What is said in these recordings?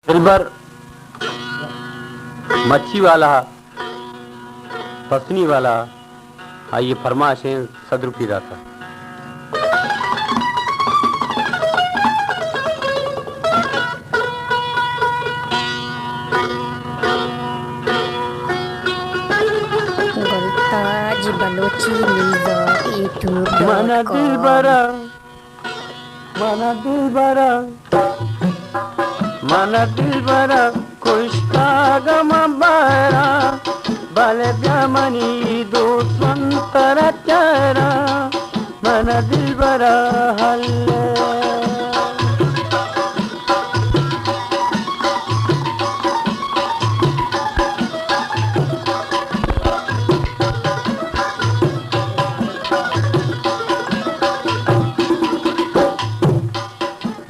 دلبر مچھی والا، پسنی والا، آئی ءِ فرمائش ایں، صد روپی داتا۔ Gultaj Balochi music YouTube dot com. من دلبرا، من دلبرا، من دلبرا، کشتگ من بارا، بلے بیا منی دوست من ترا چارا، من دلبرا ہلے۔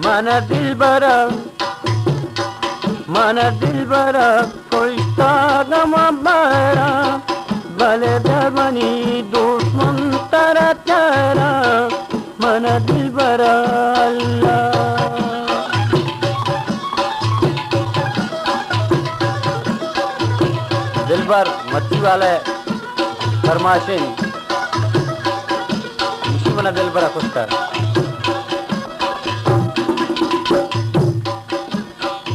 من دلبرا، من دلبرا، کشتگ من بارا، بلے بیا منی دوست من ترا چارا، من دلبرا اللہ۔ دلبر مچھی والے فرمائش ایں، ایشی من دلبرا کشتگ۔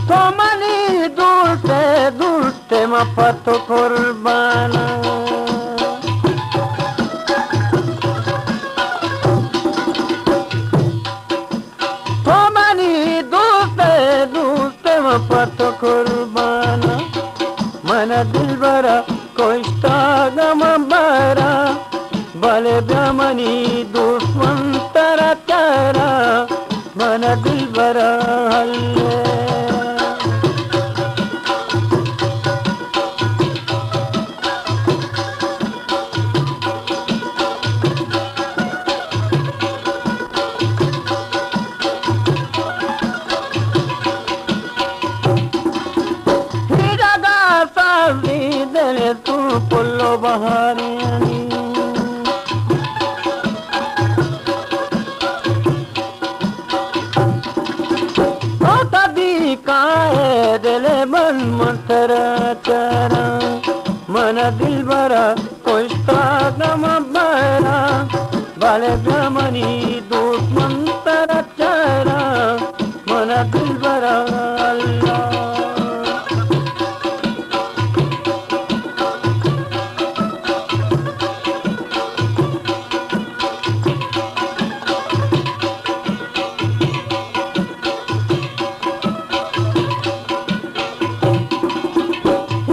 تو منی دوست ئے، دوست ئے، من پہ تو قرباناں۔ تو منی دوست ئے، دوست ئے، من پہ تو قرباناں۔ من دلبرا کشتگ من بارا، بلے بیا منی دوست من ترا چارا، من دلبرا ہلے۔ ہیرا دا سازی دل تو پلو بہارانی۔ تو کدی کائے دل من، من ترا چاراں، من دلبرا کشتگ من بارا، بلے بیا منی دوست من ترا چاراں، من دلبرا اللہ۔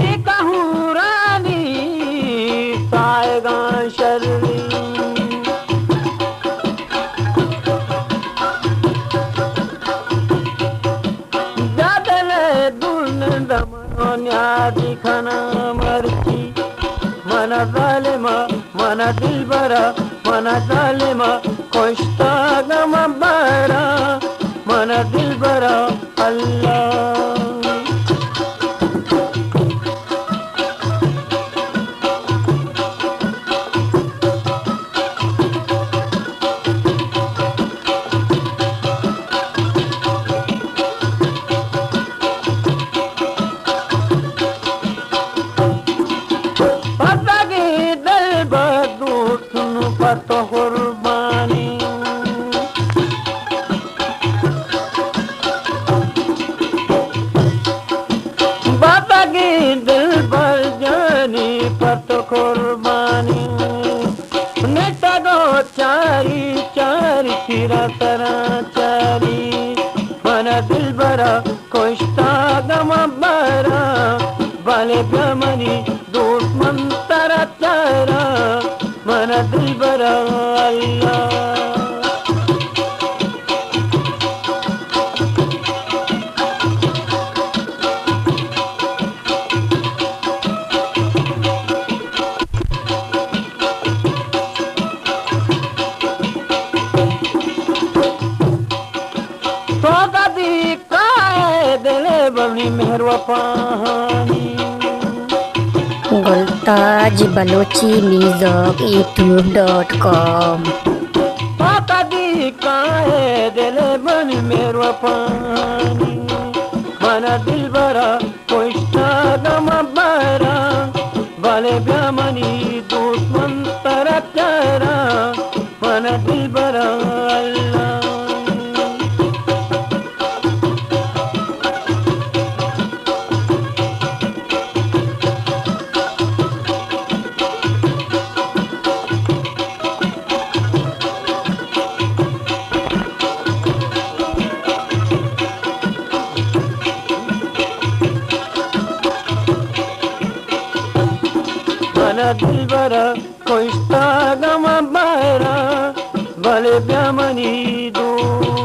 اے کہورانی سائگاں شری۔ جادل دون دمنو نیادی کھنا مرچی۔ من ظالما، من دلبرا، من ظالما، کشتگ من بارا، من دلبرا اللہ۔ پتگی دلبر دوست نوں پہ تو قربانی۔ باتگی دلبر جانی پہ تو قربانی۔ نشتگ و چاری چاری تیرا سرا چاری۔ من دلبرا کشتگ من بارا، بلے بیا منی دوست من ترا چارا، من دلبرا اللہ۔ تو کدی کائے دل بنی مہر وفاہانی۔ Gultaj Balochi music YouTube dot com. تو کدی کائے دل بنی مہر وفاہانی۔ من دلبرا کشتگ مبرا، بلے بیا منی دوست من ترا پیارا، من دلبرا اللہ۔ من دلبرا کشتگ مبرا، بلے بیا منی دوست۔